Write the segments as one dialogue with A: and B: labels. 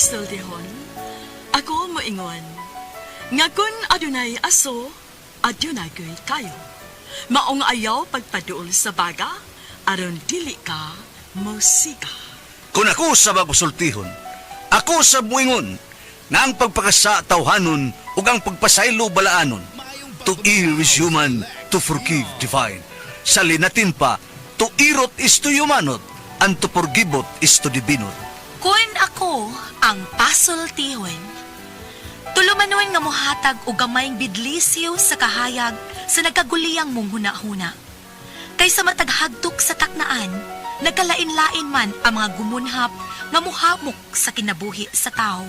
A: pasultihon, ako moingon, nga kun adunay aso, adunay ko'y kayo. Maong ayaw pagpaduol sa baga, aron dili ka mosika.
B: Kung ako sa magsultihon, ako sa muingon, nga ang pagpakasa tawhanon ug ang pagpasaylo balaanon. To err is human, to forgive divine. Sa linatin pa, to irot is to humanot, and to forgivot is to divinot.
C: Kun ako ang pasultihon, tulumanon nga mohatag og gamayng bidlisyo sa kahayag sa nagkaguliyang mong hunahuna. Kaysa mataghagtok sa taknaan, nagkalain-lain man ang mga gumunhap nga muhamok sa kinabuhi sa tao.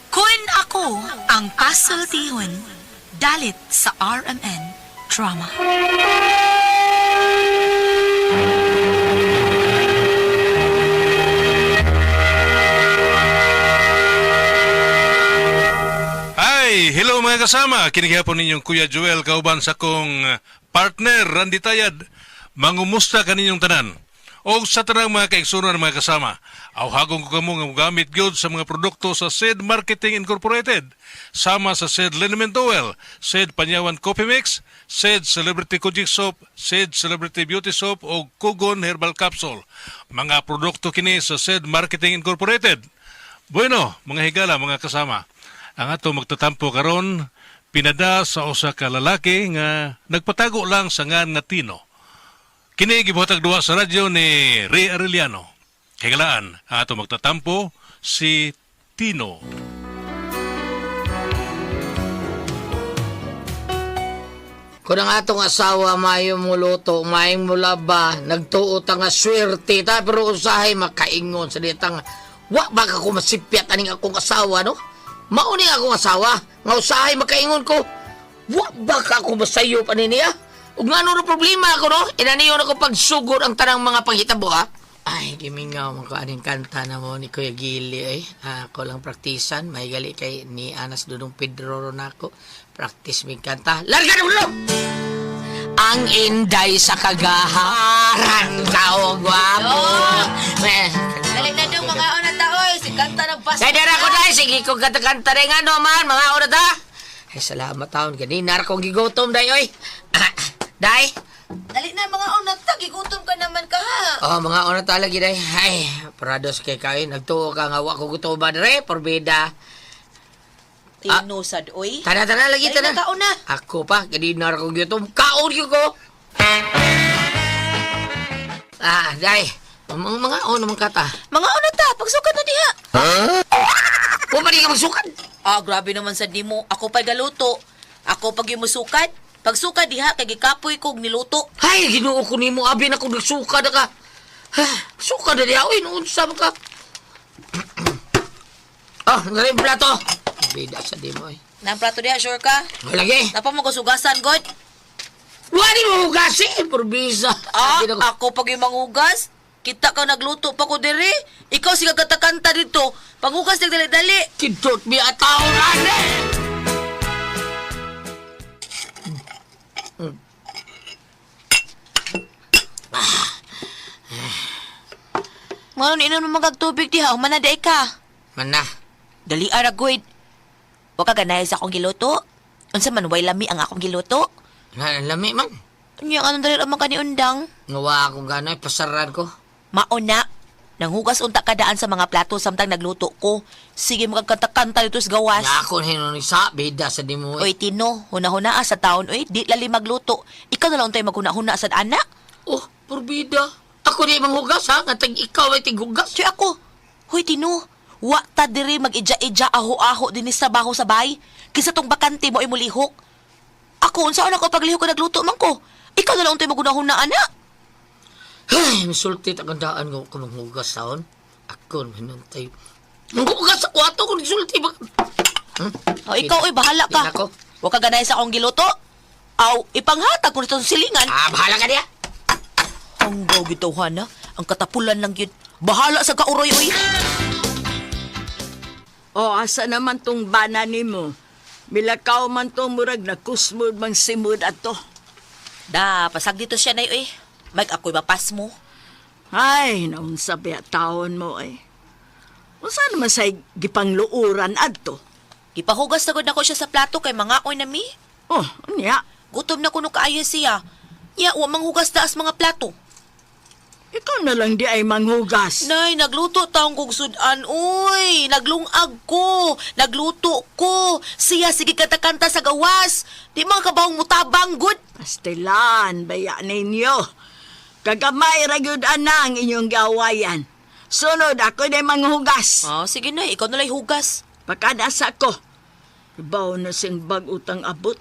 C: Kun ako ang pasultihon, dalit sa RMN Drama.
D: Hi! Hello mga kasama! Kinigihapon ninyong Kuya Joel kauban sa kong partner Randy Tayad. Mangumusta kaninyong tanan. O sa tanang mga kaigsunan mga kasama, awhagong ko kamo nga mogamit gyud sa mga produkto sa Said Marketing Incorporated. Sama sa Said Liniment Oil, Said Panyawan Coffee Mix, Said Celebrity Kojic Soap, Said Celebrity Beauty Soap o Kugon Herbal Capsule. Mga produkto kini sa Said Marketing Incorporated. Bueno, mga higala, mga kasama, ang ato magtatampo karon pinada sa usa ka lalaki nga nagpatago lang sa ngan nga Tino. Kini gibuhatag duha sa radyo ni Ray Arellano. Higalaan, ang ato magtatampo si Tino.
E: Kung ang atong asawa maayo mo luto, maayong mo laba, nagtuo ta nga swerte ta, pero usahay makaingon sa ditang, wa ba ka ko masipyat aning akong asawa, no? Mauni akong asawa, nga usahay makaingon ko, wa ba ka ko masayop ani niya? Ug ngano ra problema ako, no? Inaniyon ako pagsugod ang tanang mga panghitabo, ha? Ay, gimingaw man ko aning kanta na mo ni Kuya Gili, ay. Ako lang praktisan, may gali kay ni Anas Dudong Pedro ron ako. Practice mig kanta. Larga na ulo! Ang inday sa kagaharan kao gwapo. Eh,
F: Dali na daw mga una ta oy, si kanta ng basta.
E: Kaya dara ko dahil, sige ko kanta-kanta rin ano man, mga una ta. Ay, salamat taon, ganina ra kong gigutom day, oy. Ah, day.
F: Dali na mga una ta, gigutom ka naman ka ha.
E: Oh, mga una ta lagi day. Ay, prados kay kayo, nagtuo ka nga wa ko gutom ba dre, porbida.
F: Tino sad oy.
E: Tana tana lagi
F: Dali
E: tana.
F: na kaon na.
E: Ako pa, ganina ra kong gutom. Kaon gyud ko. Ah, day. Mga una man kata.
F: Mga una ta, pagsukat na diha.
E: Wa pa di ka magsukad.
F: Ah, grabe naman sad nimo. Ako pa'y galuto. Ako pag musukat. Pagsukat diha kay gikapoy kog niluto.
E: Ay, Ginoo ko nimo abi na kung nagsuka na ka. Ha, suka na diha oy, unsa man ka? Ah, oh, yung plato. Bida sa dimo eh.
F: Nang plato diha, sure ka?
E: Lagi.
F: Napa mo kasugasan god?
E: Wala mo hugasi, probisa.
F: Ah,
E: Abi na ko.
F: ako pag yung manghugas. Kita ka nagluto pa ko diri. Ikaw siga katakanta dito. Panghugas dali-dali.
E: Kidot mi ataw ane.
F: Ngano inom mo magtubig diha, humana day ka.
E: Mana.
F: Dali ara good. Wa ka ganahe sa akong giluto. Unsa man way lami ang akong giluto?
E: Na lami man.
F: Unya anong dali man kani undang?
E: Ngawa akong ganay pasaran ko.
F: Mauna. Nanghugas unta kadaan sa mga plato samtang nagluto ko. Sige magkanta-kanta dito sa gawas.
E: Nga ako hinon sa bida sa dimo.
F: Oy
E: Eh.
F: Tino, huna-huna sa taon oy, di lali magluto. Ikaw na lang untay maghuna-huna sa anak.
E: Oh, porbida. Ako di manghugas ha, nga tag ikaw ay tighugas.
F: Tuy ako. Hoy Tino, wa ta diri mag-ija-ija aho-aho dinhi sa baho sa bay. Kisa tong bakante mo ay mulihok. Ako unsaon ako paglihok ko nagluto man ko. Ikaw na lang untay maghuna-huna anak.
E: Ay, misulti ta kandaan ko kung manghugas taon. Ako hinuntay. Manghugas ako ato kung sulti ba. Hmm?
F: O ikaw oy bahala ka.
E: Ako.
F: Wa ka ganahe sa akong giluto. Aw, ipanghatag ko nitong silingan.
E: Ah, bahala ka diya.
F: Ang gaw gitawhan na, ang katapulan lang yun. Bahala sa kauroy oy.
G: O, asa naman tong bana nimo? Milakaw man to murag nakusmod mang simod ato.
F: Da, pasag dito siya nay oy. Mag ako'y mapas mo.
G: Ay, naunsa ba taon mo eh. Unsa naman say gipangluoran adto?
F: Gipahugas na gud nako siya sa plato kay mangaoy na mi.
G: Oh, unya.
F: Gutom na kuno kaayo siya. Nya wa manghugas taas mga plato.
G: Ikaw na lang di ay manghugas.
F: Nay, nagluto taong kog sudan. Uy, naglungag ko. Nagluto ko. Siya sige kanta-kanta sa gawas. Di mga kabawong mutabang gud.
G: Pastilan, baya ninyo. Kagamay ra gyud anang inyong gawayan. Sunod ako na manghugas.
F: Oh, sige nay, ikaw na lang hugas.
G: Pagkadasa ko. Ibaw na siyang bag-utang abot.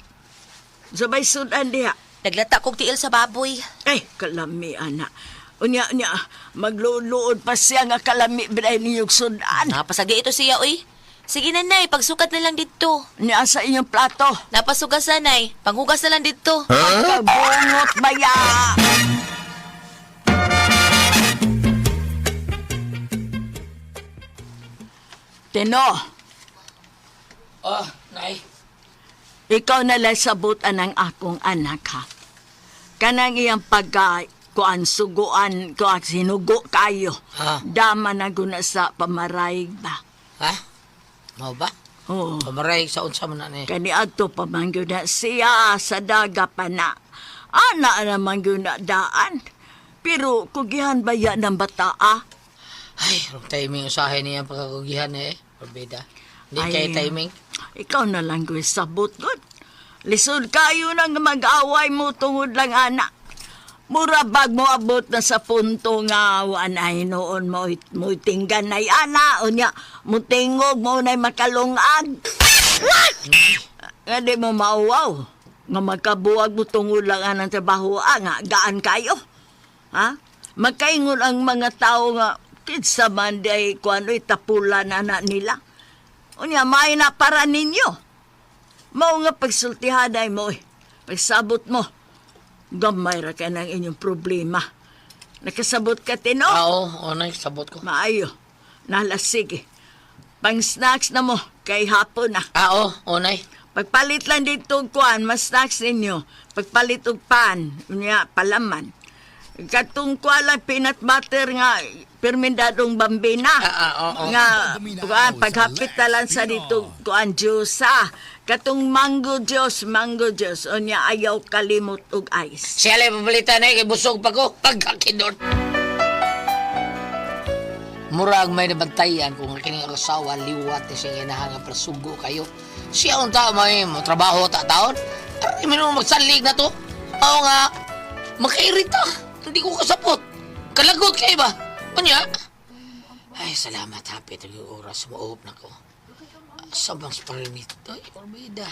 G: Sabay sudan diha.
F: Naglata kog tiil sa baboy.
G: Eh, kalami, ana. Unya, unya, magluluod pa siya nga kalami biday ninyong sudan.
F: Napasagi ito siya, uy. Sige na, nay, pagsukat na lang dito.
G: Niya sa inyong plato.
F: Napasugas na, nay. Panghugas na lang dito.
G: Pagkabungot baya. Tino,
E: Oh, nay.
G: ikaw na lang sabutan ang akong anak ha. Kanang iyang pagka kuan suguan kuan sinugo kayo.
E: Ha?
G: Dama na guna sa pamaraig ba.
E: Ha? Mao ba?
G: Oo.
E: Pamaray sa unsa man na ni.
G: Kani adto pa man gyud na siya sa daga pa na. Ana naman gyud na daan. Pero kugihan ba ya ng bataa?
E: Ay, wrong timing usahay niya ang pagkakugihan eh. Pabida. Hindi
G: Ay.
E: kay timing.
G: Ikaw na lang gyud sabot gud. Lisod kayo nang mag-away mo tungod lang ana. Mura bag mo abot na sa punto nga waan ay noon mo mo tinggan ay ana unya mo tingog mo nay makalungag. Nga di mo mauwaw. Nga magkabuwag mo tungod lang anang trabaho ah, nga gaan kayo. Ha? Magkaingon ang mga tao nga kinsa man di ay kuan oy tapulan ana nila. Unya may na para ninyo. Mao nga pagsultihanay mo eh. Pagsabot mo. Gamay ra ka ng inyong problema. Nakasabot ka, Tino?
E: Ah, oo, oo, nay, sabot ko.
G: Maayo. Nalasig eh. Pang snacks na mo, kay hapon na.
E: Ah, oo, oo, nay.
G: Pagpalit lang dito og kuan, mas snacks ninyo. Pagpalit og pan, unya palaman. Katong kuan lang peanut butter nga permendadong bambina.
E: Ah, ah, oo, oo.
G: Nga kuan paghapit na lang sa dito kuan juice ha. Katong mango juice unya ayaw kalimot og ice.
E: Siya lang pabalitan eh, kay busog pa ko. Pagkakidot. Murag may nabantayan kung ang kining asawa liwat ni siya ginahan nga prasugo kayo. Siya ang tao may mo trabaho ta taon. Aray mo magsalig na to. Oo nga, makairita. Hindi ko kasapot. Kalagot kay ba? Unya? Ay, salamat happy ito yung oras. Mauop na ko. Sa bang parinito? Ay, orbida.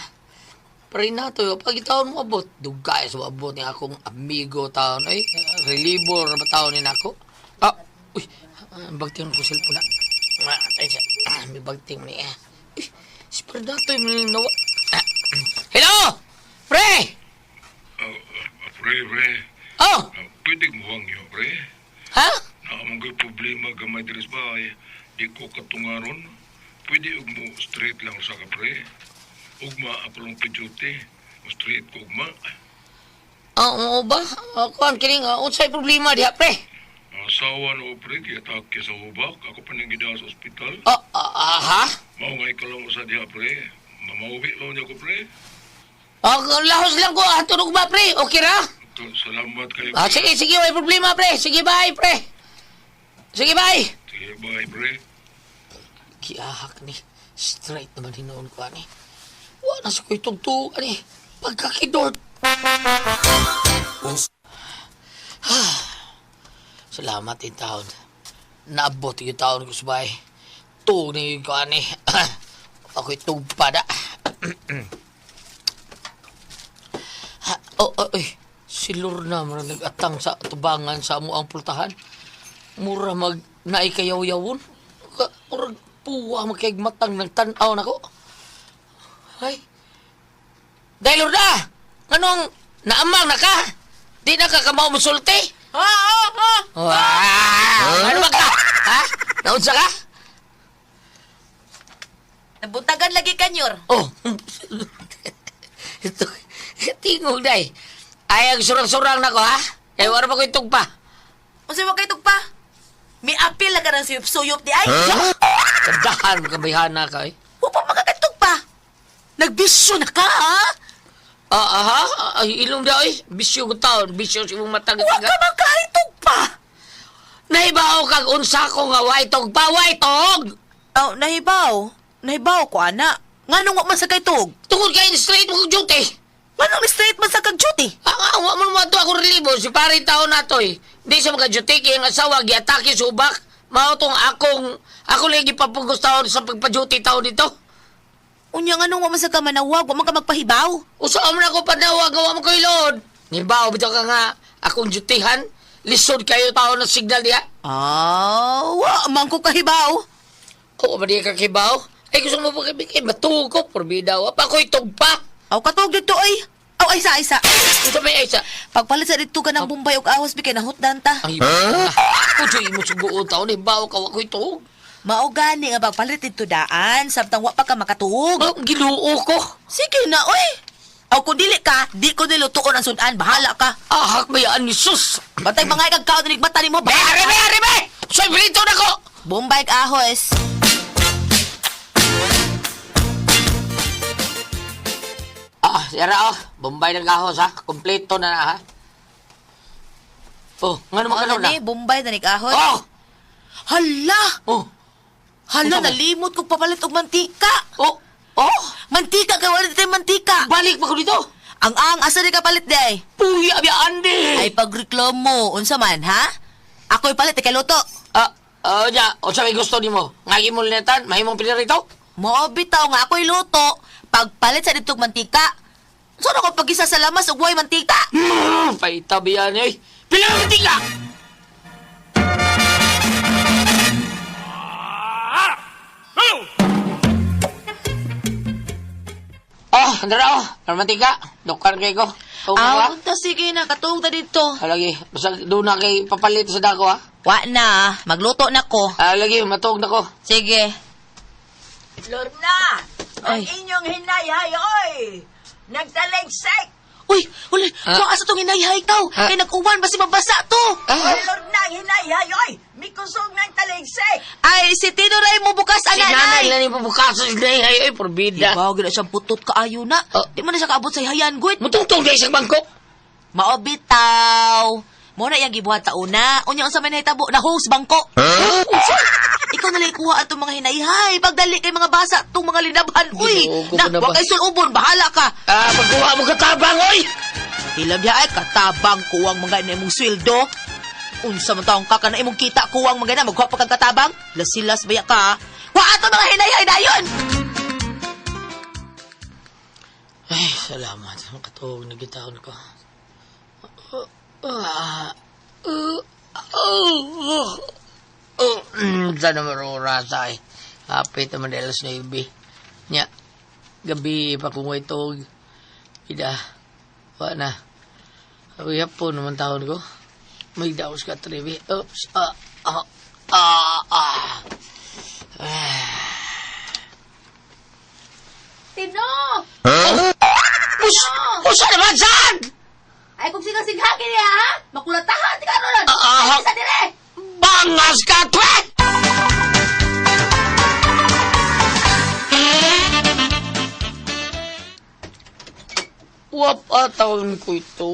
E: Parinato, pag itaon mo abot, dugay sa abot ni akong amigo taon. Ay, relibo ra ba taon ni nako? Ah, uy, ang bagting ko cellphone na. Ah, tayo siya. Ah, may bagting mo niya. Uy, si Parinato yung nawa. Ah, hello! Pre!
H: Pre, pre.
E: Oh!
H: Ah, pwede mo hangyo, pre.
E: Ha?
H: Naamang ko'y problema gamay diri sa bahay. Di ko katungaron. Pwede og mo straight lang sa ka, pre. Ugma ako lang pijuti. Mo straight ko ugma.
E: Ah, oo ba? Ah, kuan kining unsay problema diha, pre?
H: Ang asawa no, pre, giatake sa hubak. Ako pa nang gidala sa ospital.
E: Ah, ah, ah, ha?
H: Mao nga ikaw lang usa diha, pre. Mamauwi lang niya ko, pre.
E: Ah, lahos lang ko, ah, tunog ba, pre? Okay ra?
H: Ito, salamat kayo.
E: Ah, sige, sige, may problema, pre. Sige, bye, pre. Sige, bye.
H: Sige, bye, pre.
E: Giahak ni. Straight naman hinoon ko, ani. Wala sa ko'y tugtug, ani. Pagkakidort. Salamat in taon. Naabot yung taon ko sa bahay. Tug ni ko, ani. Ako'y tugpada. Ha, oh, oh, eh. Si Lorna, mura nag-atang sa tubangan sa amo ang pultahan. Mura mag naikayaw-yawon. Murag puwa magkaigmatang nagtan-aw nako. Ay. Dahil Lorna, anong naamang na ka? Di na ka kamao musulti?
F: Ah, ah, ah.
E: Wow! Ano ba ka? Ha? Naunsa ka?
F: Nabuntagan lagi kanyor.
E: Oh. Ito, tingog day. Ay, ang surang-surang nako ha? Eh, wala pa ko itong pa.
F: Unsa wa kay tugpa? Mi apil na ka ng suyop-suyop di ay.
E: Kadahan kabayhana ka eh.
F: Wa pa makakatog pa. Nagbisyo na ka, ha?
E: Ah, aha, ay ilong daw eh. Bisyo ko taon, bisyo sa imong matag.
F: Wa ka makaitog pa.
E: Nahibaw kag unsa ko nga waitog pa waitog.
F: Oh, nahibaw. Nahibaw ko, ana. Nganong wa man sa kay tug?
E: Tungod kay straight mo kog duty.
F: Nganong straight man sa kag duty?
E: Ang wa mo naman to ako relibo si pare taon nato eh. Di siya maka-duty kay ang asawa giatake sa ubak. Mao tong akong ako lang gipapugos taon sa pagpa-duty taon dito.
F: Unya nganong wa man sa ka manawag, wa man ka magpahibaw.
E: Usa man ako panawag gawa mo kay Lord. Nibaw bitaw ka nga akong dutyhan. Lisod kayo taon ng signal diha.
F: Ah, wa man ko kahibaw.
E: Oo, ba di ka kibaw? Ay, gusto mo pa kay matuog ko, porbida. Wa pa ko'y tugpa.
F: Aw katog dito ay. Aw ay sa ay sa.
E: Ito may isa.
F: Pagpalit sa dito ka ng Bombay og ahos bi kay nahutdan ta.
E: Ay, huh? Ujoy mo suguon taon, eh, bawo ka, wa ko'y tuog.
F: Mao gani nga pagpalit dito daan samtang wa pa ka makatuog.
E: Oh, giluo ko.
F: Sige na oy. Aw kung dili ka, di ko nilutuon ang sudan, bahala ka.
E: Ahak bayaan ni sus.
F: Bantay mga ikag kaon ni mata nimo.
E: Be, are, be, are, be! Soy pilito na ko!
F: Bombay ug ahos.
E: Ah, yara oh. Bombay ng gahos ha. Kompleto na na ha. Oh, nga naman
F: Mao
E: ka
F: na
E: na.
F: ni Bombay na ni ahos.
E: Oh!
F: Hala!
E: Oh!
F: Hala,
E: Unsa man?
F: nalimot kog papalit og mantika.
E: Oh! Oh!
F: Mantika kay wala dito mantika.
E: Balik pa ko dito!
F: Ang asa di ka palit di ay?
E: Puya, biyaan di!
F: Ay pagreklamo, unsa man ha? Ako'y palit kay luto.
E: Ah, oh, ja, o sa may gusto nimo. Nga imong linetan, mahimong pinarito?
F: Mao bitaw nga ako'y luto. Pagpalit sa ditog mantika. Saan ako pagisa sa lamas ug way mantika?
E: Paitabi yan eh. Pila ang tika! Oh, andara oh. Mantika. Dukar kay ko.
F: Aw, ta sige na katuog na dito.
E: Lagi, basta doon na kay papalit sa dako ha.
F: Wa na, magluto na ko.
E: Ah, lagi, matuog na ko.
F: Sige.
G: Lorna, ang
F: Ay.
G: inyong hinayhay, oy! Nagtaligsik!
F: Uy, uli,
E: Ah.
F: kung asa tong hinayhay tao?
E: Ah.
F: Kay nag-uwan basi mabasa to.
G: Oy, Lorna, ang hinayhay, oy! Mikusog ng taligsik!
F: Ay, si Tino Ray mo bukas
E: Si
F: ang
E: nanay
F: nanay.
E: lang yung pabukaso si Gray, ay, ay, porbida.
F: Diba, gina siyang putot kaayo na.
E: Oh.
F: Di man na siya kaabot sa hayan, good.
E: Mutungtong na isang bangko.
F: Mao bitaw. Mo na iyang gibuhat sa una. Unya unsa may nahitabo na host bangko. Ikaw na lang kuha atong mga hinayhay. Pagdali kay mga basa tong mga linabhan. Uy,
E: Ginoo ko
F: na,
E: na
F: wa
E: ba?
F: kay sulubon, bahala ka.
E: Ah, pagkuha mo katabang, oy!
F: Hilab ay katabang kuwang mga na imong sweldo. Unsa man taong ka kana imong kita kuwang mga na magkuha pa kag katabang. Lasilas baya ka. Wa ato mga hinayhay dayon.
E: Ay, salamat. Makatuog na gitawon ko. Ah, ah, ah, ah, Sana marong oras ay. Hapit naman alas 9. Nya, gabi pa kung itog. Ida, wa na. Uy, po naman taon ko. May daos ka, Trevi. Oops, ah, ah, ah, ah.
F: Tino!
E: Usa naman saan?
F: Ay kung siga-sighagi niya ha? Makulatahan ti karon.
E: Ah, ah.
F: Sa dire.
E: Bangas ka, twe! Wap ataon ko ito.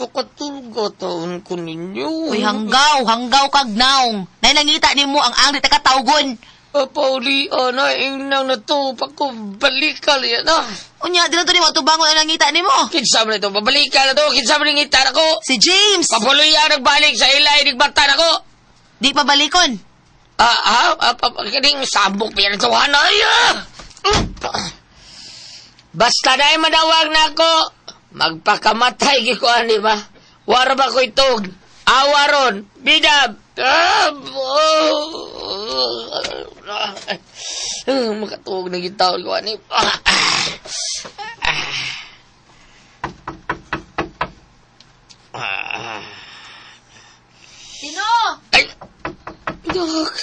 E: Pakatulog ataon ko ninyo.
F: Uy, hanggaw, hanggaw kag naong. Nay nangita nimo ang ang di ta katawgon.
E: Pauli, ana, ingnang na to. Pakubalik ka liya na.
F: Unya, dili to nimo tubangon ang nangita nimo.
E: Kinsa man ito, babalik ka na to. Kinsa man ang ngita ko.
F: Si James.
E: Papuloy ang nagbalik sa ilay, nagbata na ko.
F: Di pa balikon.
E: Ah, ah, ah, ah, kaning sambok pa yan ito, hanay, ah! Basta na ay manawag na ako, magpakamatay gikuan, di ba? Wara ba ko itog? Awaron, bidab! Ah, oh, ah, makatuog na gitawag ko, ani. Ah, ah, ah.
F: Tino!
E: Ay! Dok!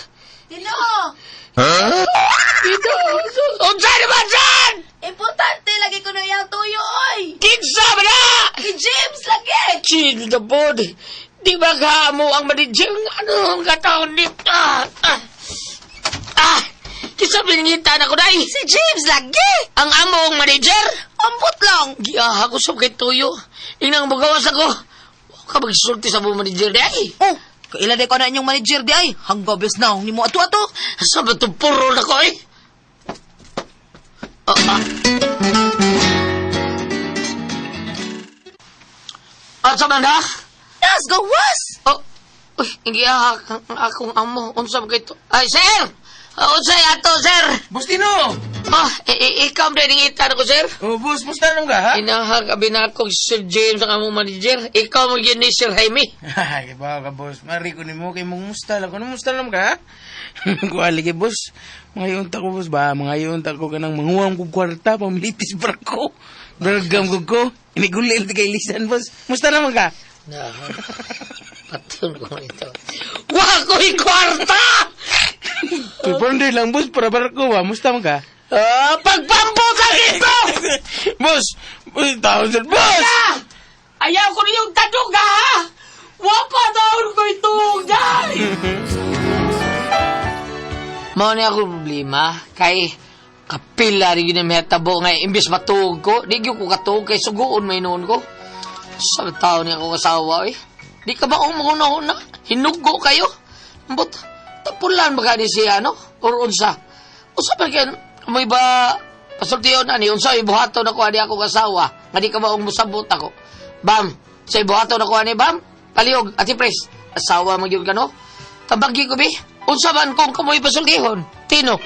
F: Tino!
E: Dito! Unsa naman saan?
F: Importante lagi ko na iyang tuyo, oy!
E: Kinsa ba na?
F: Si James lagi!
E: Chill the board. Di ba ka mo ang manijing? Ano ang kataon nito? Ah! Ah! Ah! Kisa pinangitan ako day.
F: Si James lagi.
E: Ang among manager.
F: Ambot lang.
E: Giyaha ko sa kay tuyo. Inang magawas ako. Wa ka magsulti sa among manager day.
F: Oh, kaila day ko na inyong manager di ay. Hanggabes na ni mo ato-ato.
E: Sa ba itong puro na ko eh? Ah, ah. Ah, sa man ha?
F: Yes, gawas.
E: Oh, uy, giyaha ang akong amo. Unsa ba kay to? Ay, sir! Ah, unsay ato, sir?
I: Boss Tino!
E: Ah, ikaw ba ningitan ako, sir?
I: Oh, boss, musta naman ka, ha?
E: Inahag abi na ako Sir James ang among manager. Ikaw mo yun ni Sir Jaime.
I: Ay, ba ka, boss. Mari ko ni mo kay mong musta lang. Kung musta naman ka, ha? Kuwali kay boss. Mga yunta ko, boss ba? Mga yunta ko kanang manguwang kong kwarta, pamilitis barko. Bergam ko ko. Inigulil kay Lisan, boss. Musta naman ka?
E: Nahag. Patun ko man ito. Wa ko'y kwarta!
I: Piponder lang, boss, para barko ba? Musta man ka?
E: Ah, pagpampo ka dito!
I: Boss! Boss, thousand, boss!
E: Ah! Ayaw ko niyong tanong ha! Wa pa daon ko'y tugay! Mao ni ako problema kay kapila rin yun ang mahatabo nga imbis matuog ko, di gyud ko katuog kay suguon may noon ko. Sa tao niya akong asawa eh. Di ka ba umuna-una? Hinugo kayo? Ambot, tapulan ba ka ni siya, no? Or unsa? Unsa pa kayo, may ba, pasultiyon na ni, unsa ibuhaton ako ani akong asawa, nga di ka ba musabot ako? Bam, sa ibuhaton ako ani, bam, palihog, ati pres, asawa mo yun ka, no? Tabagi ko, bi, unsa man kung kamoy pasultihon? Tino.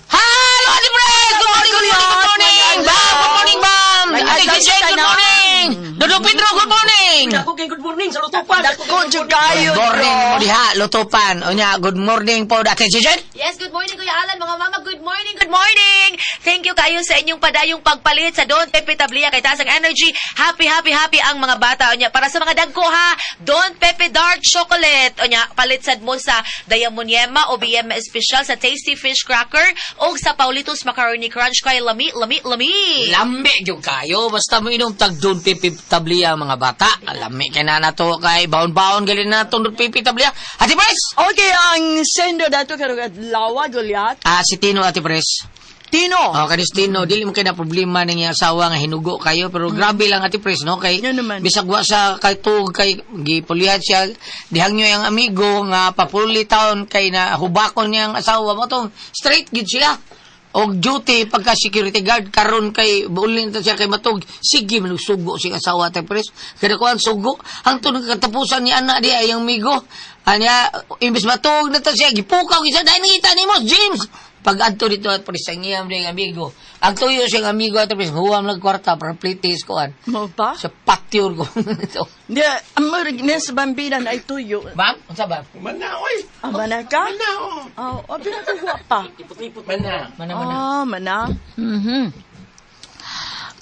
E: Hello, Ate Pres! Good morning, good morning, good morning! Bam, good morning, Bam! Ate Jen, good morning! Dodo Pedro, good morning!
A: Ako kay good morning sa lutupan.
G: Dako jud kayo.
E: Good morning mo diha, lutupan. Unya, good morning po, Ate Jen.
F: Yes, good morning Kuya Alan, mga mama. Good morning, good morning. Thank you kayo sa inyong padayong pagpalit sa Don Pepe Tablia kay taas ang energy. Happy, happy, happy ang mga bata. Onya, para sa mga dagko ha, Don Pepe Dark Chocolate. Onya, palit sad mo sa Diamoniema o BM Special sa Tasty Fish Cracker o sa Paulitos Macaroni Crunch kay lami, lami, lami.
E: Lambi gyud kayo basta mo inom tag Don Pepe Tablia ang mga bata. Lami kay na nato kay baon-baon gali na tong Don Pepe Tablia. Ate Pres!
G: Okay, ang sendo dato karong adlaw Goliath.
E: Ah, si Tino, Ate Pres.
G: Tino.
E: Oh, kanis Tino, dili mo kay na problema ning iyang asawa nga hinugo kayo pero grabe lang Ate Pres no kay
G: Yun naman.
E: bisag wa sa kay tuog kay gipulihan siya dihang nyo ang amigo nga papuli taon kay na hubakon niyang asawa mo tong straight gid siya. Og duty pagka security guard karon kay buulin ta siya kay matug sige man sugo siya asawa Ate Pres kada kuan sugo hangtod katapusan ni ana di ay ang amigo anya imbes matug na ta siya gipukaw gid siya dahil nangita nimo James pag adto dito at pres ang iyang ding amigo ang tuyo siyang amigo at pres huwam lang kwarta para plitis kuan
G: Mo ba?
E: sa patio ko nito.
G: Di, ang marig na sa bambinan ay tuyo.
E: Ma'am, unsa ba?
I: Mana, oy!
G: Ah, mana ka?
I: Mana, oh!
G: Oh, oh, pinakuha pa.
I: Mana.
E: Mana mana.
G: Ah, mana.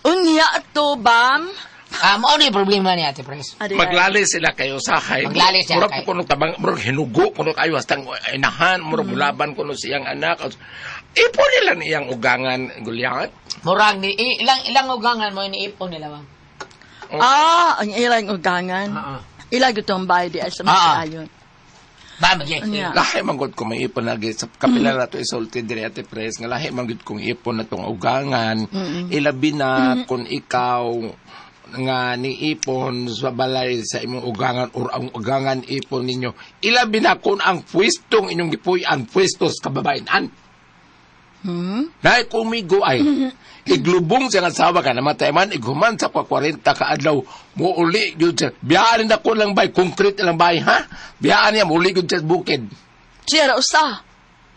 G: Unya to, bam.
E: Ah, mao ni problema ni Ate Pres.
G: Adi, ay.
J: Maglali sila kayo sa kay.
E: Maglali siya
J: Murag
E: kay.
J: kuno tabang, murag hinugo kuno kayo hastang inahan, murag mulaban kuno siyang anak. Ipo nila niyang ugangan Goliath.
E: Murag ni ilang ilang ugangan mo iniipon nila ma'am.
G: Ah, ang ilang ugangan.
E: Oo.
G: Ilang gutong bayad di ay sa mga
E: Ah.
G: ayon.
E: Ba magye.
G: Unya.
J: Lahi man gud kung may ipon lagi sa kapila na to isulti diri Ate Pres nga lahi man gud kung ipon na tong ugangan. Ilabi na kung ikaw nga niipon sa balay sa imong ugangan or ang ugangan ipon ninyo. Ilabi na kung ang pwestong inyong gipuy ang pwesto sa kababaenan. Nay kumigo ay iglubong siya nga asawa ka namatay man ighuman sa kwa 40 ka adlaw muuli gyud siya. Biyaan na ko lang bay concrete lang bay ha. Biyaan niya muuli gyud siya sa bukid.
G: Siya ra usa.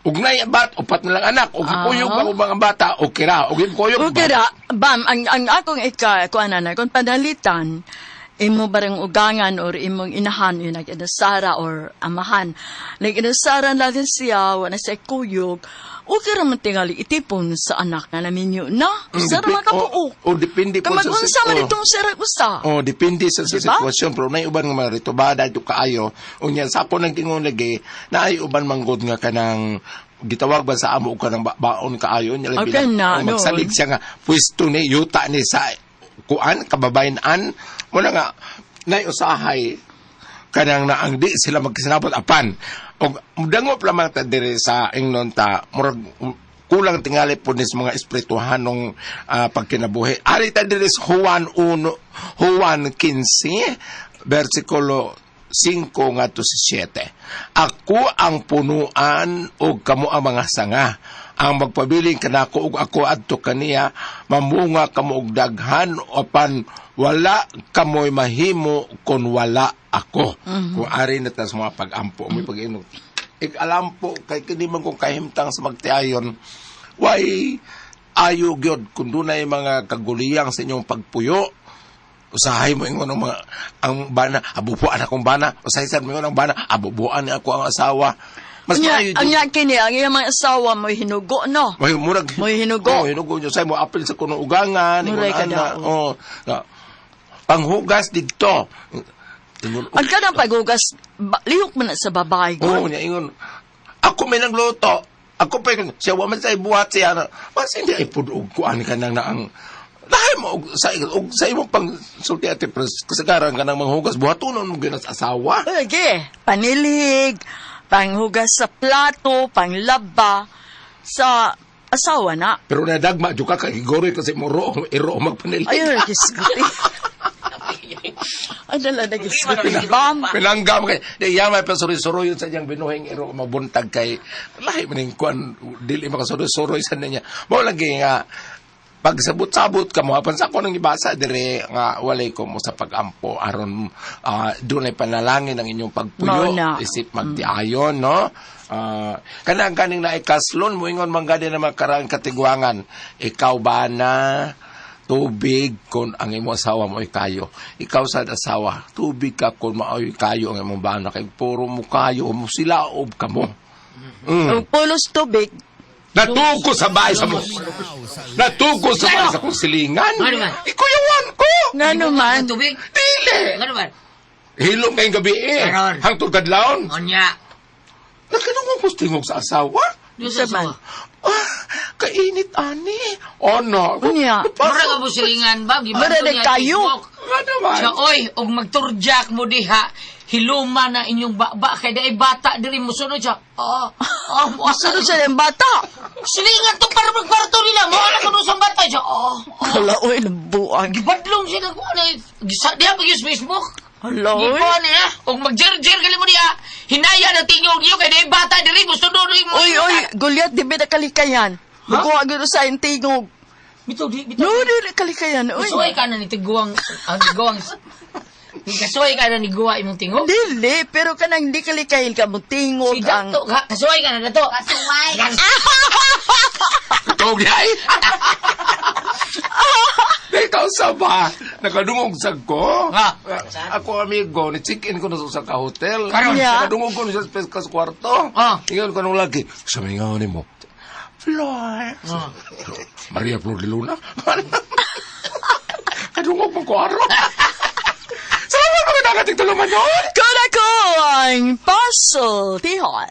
J: Ugnay ang bat upat na lang anak ug gipuyog pa ubang ang bata okay ra ug gipuyog.
G: Okay ra, bam, ang akong ika, kuan na, kung panalitan, imo barang ugangan or imong inahan, yun nag-inasara or amahan. Nag-inasara natin siya, wala siya kuyog, okay ra man tingali itipon sa anak na naminyo na. Sa ra makabuo.
J: O depende po
G: Kamag unsa man itong sira usa.
J: Oh, depende sa
G: Diba?
J: sitwasyon pero nay uban nga mga ritubada dito kaayo. Unya sa ako nang tingon lagi na ay uban manggod nga kanang gitawag ba sa amo og kanang baon kaayo niya labi
G: Okay na,
J: ang magsalig
G: noon.
J: siya nga pwesto ni yuta ni sa kuan kababayan-an mo na nga nay usahay kanang naang di sila magkasinabot apan og dangop lamang ta diri sa ingnon ta murag kulang tingali po nis mga espirituhanong pagkinabuhi. Ari ta diri sa Juan 1, Juan 15 versikulo 5 ngadto sa 7. Ako ang punuan ug kamo ang mga sanga. Ang magpabilin kanako ug ako adto kaniya, mamunga kamo og daghan apan wala kamoy mahimo kon wala ako. Kung ari na ta sa mga pag-ampo, may pag-inog. Ikalampo kay kini man kung kahimtang sa magtiayon, way ayo gyud kung dunay mga kaguliyang sa inyong pagpuyo. Usahay mo ingon ang mga ang bana, abubuan akong bana. Usahay sad mo ingon ang bana, abubuan ni ako ang asawa. Mas
A: Anya,
J: maayo gyud.
A: anya kini ang iyang mga asawa mo hinugo no.
J: May murag
A: Mo'y hinugo.
J: Oh, hinugo niyo say mo apil sa kuno ugangan, ingon
A: Muray ka
J: ana.
A: daw.
J: Oh. Na, panghugas didto. Ingon,
A: Ang kanang paghugas lihok man na sa babae
J: Oo,
A: ko.
J: niya ingon. Ako may nagluto. Ako pa ingon, siya wa man sa buhat siya na. Mas hindi ay pud og kuan ka nang naang Lahi mo og sa imong pang sulti ate pres kasagaran ka nang manghugas buhatonon mo gyud sa asawa.
A: Lagi, panilig, panghugas sa plato, panglaba sa asawa na.
J: Pero nadagma jud ka kay gigoroy kasi mo ro iro magpanilig.
A: Ayun, nagisguti. Ay, dala nagisguti. Bam!
J: Pinanggam kay di yamay pa suri-suroy sa iyang binuhing iro mabuntag kay lahi man ning kuan dili makasuri-suroy sa niya. Mao lagi nga pagsabot-sabot ka mo apan sa ako nang ibasa dire nga walay ko mo sa pagampo aron dunay panalangin ang inyong pagpuyo
A: Mao na.
J: isip magtiayon no. Kanang kaning naikaslon mo ingon man gani na makarang katigwangan ikaw ba na tubig kung ang imong asawa mo ay kayo. Ikaw sa asawa, tubig ka kung maoy kayo ang imong bana kay puro mo kayo mo silaob ka mo.
A: Ang pulos tubig,
J: Natuko sa bahay sa mo. Natuko sa bahay sa kong silingan.
E: Ano man?
J: Ikuyawan ko.
A: nga naman.
E: Tubig?
J: Dili.
E: Ano man?
J: Hilom kayong gabi eh.
E: Karon.
J: Hangtod kadlawon.
E: Onya.
J: Nagkanong ko tingog sa asawa.
E: Diyos sa
A: man.
J: Ah, kainit ani. Oh no.
A: Unya.
E: Mura ka mo silingan ba? Gibanto
A: Mura na
E: niya
A: kayo.
E: Facebook.
J: Nga naman.
E: Siya, oy, og magturjak mo diha, hiluma na inyong baba, kay dahil bata diri mo sunod siya. Oh, oh, mo
A: Sunod siya ng bata.
E: Silingan to para magkwarto nila. Mo anak ko sa bata siya. Oh, oh.
A: Hala, oy, nabuang.
E: Gibadlong siya nagkuha na. Diha pag use Facebook.
A: Hala, oy.
E: Gikuha niya. Og magjer-jer gali mo diha. Hinaya na tingog niyo kay dahil bata diri mo sunod mo.
A: Oy, oy, Goliath, di ba nakalikayan? Magkuha gano'n sa iyong tingog.
E: Bitaw di bitaw.
A: No, di nakalikayan, oy.
E: Kasuway ka na ni tiguang ang tiguang. Kasuway ka na ni guwa imong tingog.
A: Dili, pero kanang di kalikayan ka mo tingog
E: Si
A: ang...
E: Dato, kasuway ka na dato. Kasuway.
J: Tog yay. Ikaw sa ba? Nakadungog sa ko.
E: Ah.
J: Ako amigo, ni check-in ko na sa ka hotel.
E: Karon.
A: Yeah.
J: Nakadungog ko na sa space ka sa kwarto.
E: Ah.
J: Ingon ko nung lagi. Sa mingaw ni mo. Flor.
E: Ah.
J: Maria Flor de Luna. Kadungog mo ko araw. Salamat mga nakating tuluman yun.
A: Kuna ko ang puzzle, tihon.